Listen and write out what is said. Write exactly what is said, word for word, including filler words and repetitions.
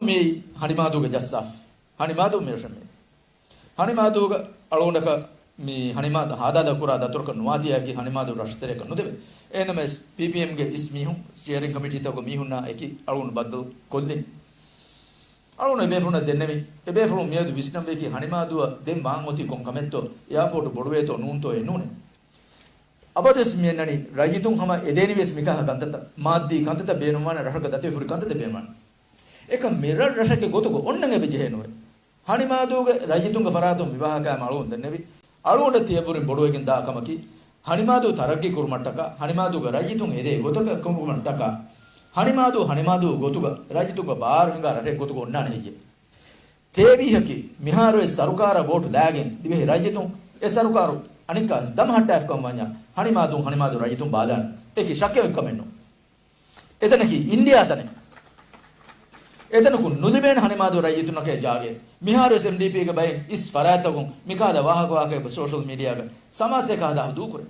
މި ހަނިމާދޫގެ ޖައްސާފަ. ހަނިމާދޫ މިރަށަށް މި. ހަނިމާދޫގަ އަޅުގަނޑަކަށް މި ހަނިމާދޫ ހާދާދާ ކުރާ ދަތުރަކަށް ނުވާތީއަކީ ހަނިމާދޫ ރަށުތެރެއަކަށް ނުދެވޭ. އެހެންނަމަވެސް، ޕީޕީއެމްގެ އިސް މީހުން، ސްޓިއަރިން ކޮމިޓީތަކުގެ މީހުންނާ އެކީ އަޅުގަނޑު ބައްދަލު ކޮށްލިން. އަޅުގަނޑު އެބޭފުޅުންނަށް ދެންނެވި. އެބޭފުޅުން މިއަދު ވިސްނަންވީކީ ހަނިމާދޫއަށް ދެން ވާން އޮތީ ކޮން ކަމެއްތޯ، އެއާޕޯޓު ބޮޑުވޭތޯ ނޫންތޯ އެ ނޫނޭ. އަބަދުވެސް މިއަންނަނީ ރައްޔިތުން ހަމަ އެދޭނީވެސް މިކަހަލަ ކަންތައްތައް، މާއްދީ ކަންތައްތައް ބޭނުންވާނެ، ރަށަކަށް ދަތިވެފަ ހުރި ކަންތައްތައް ބޭނުންވާނެ. އެކަން މި ރަށް ރަށެއްގެ ގޮތުގަ އޮންނަން އެބަޖެހޭ ނުވޭ. ހަނިމާދޫގެ ރައްޔިތުންގެ ފަރާތުން މި ވާހަކަ ހަމަ އަޅުގަނޑު ދެންނެވި. އަޅުގަނޑަށް ތިޔަބުރިން ބޮޑުވެގެން ދާ ކަމަކީ، ހަނިމާދޫ ތަރައްގީ ކުރުމަށްޓަކާ، ހަނިމާދޫގެ ރައްޔިތުން އެދޭ ގޮތަކަށް ކުރުމަށްޓަކާ، ހަނިމާދޫ ހަނިމާދޫ ގޮތުގަ ރައްޔިތުންގެ ބާރު ހިނގާ ރަށެއް ގޮތުގަ އޮންނާނެ ހެއްޔޭ؟ ތޭވީހަކީ، މިހާރުވެސް ސަރުކާރަށް ވޯޓު ލާގެން ދިވެހި ރައްޔިތުން އެ ސަރުކާރު އަނެއްކާވެސް ދަމަހައްޓާފަ ކަމަށް ވަންޏާ، ހަނިމާދޫ ހަނިމާދޫ ރައްޔިތުން ބާލާނެ. އެކި ޝައްކެއް ކަމެއް ނޫން. އެތަނަކީ އިންޑިއާ ތަނެއް. އެތަނަކު ނުލިބޭނެ ހަނިމާދޫ ރައްޔިތުންނަކަށް ޖާގައެއް. މިހާރުވެސް އެމްޑީޕީގެ ބައެއް އިސް ފަރާތްތަކުން މިކަހަލަ ވާހަކަ ވާހަކަ ސޯޝަލް މީޑިއާގަ ސަމާސޭ ކާދާ ދޫކުރޭ.